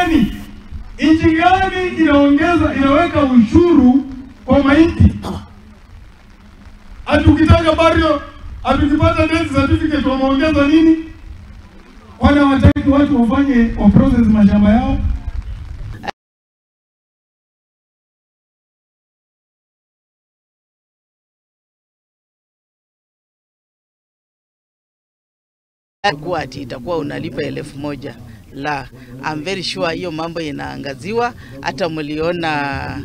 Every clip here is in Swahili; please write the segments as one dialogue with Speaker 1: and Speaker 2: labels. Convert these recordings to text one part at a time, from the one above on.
Speaker 1: Jameni, nchi gani inaongeza, inaweka ushuru kwa maiti? Atukitaka burial, atukipata death certificate wameongeza nini? Wana wataki watu wafanye wa process mashamba yao.
Speaker 2: Kuwa ati itakuwa unalipa 1000. La, I'm very sure hiyo mambo inaangaziwa. Hata mliona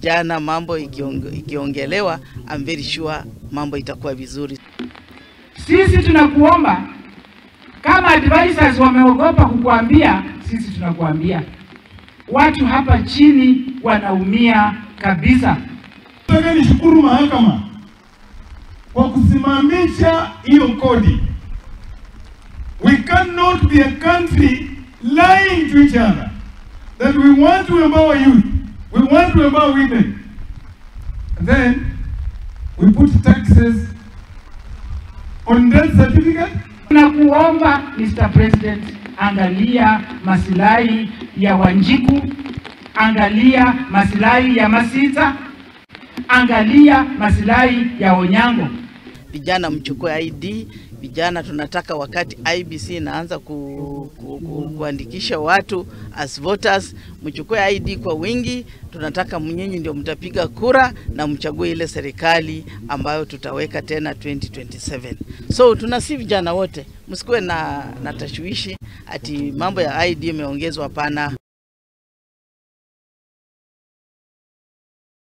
Speaker 2: jana mambo ikiongelewa. I'm very sure mambo itakuwa vizuri.
Speaker 3: Sisi tunakuomba, kama advisors wameogopa kukuambia, sisi tunakuambia. Watu hapa chini wanaumia kabisa.
Speaker 1: Nataka nishukuru mahakama kwa kusimamisha hiyo kodi. We cannot be a country lying to each other that we want to empower youth, we want to empower women. And then we put taxes on death certificate.
Speaker 3: Tunakuomba Mr. President, angalia masilahi ya Wanjiku, angalia masilahi ya Masita, angalia masilahi ya Onyango.
Speaker 2: Vijana mchukue ID. Vijana tunataka wakati IEBC inaanza kuandikisha watu as voters, mchukue ID kwa wingi. Tunataka nyinyi ndio mtapiga kura na mchague ile serikali ambayo tutaweka tena 2027. So tunasi vijana wote msikuwe na tashwishi ati mambo ya ID imeongezwa, hapana.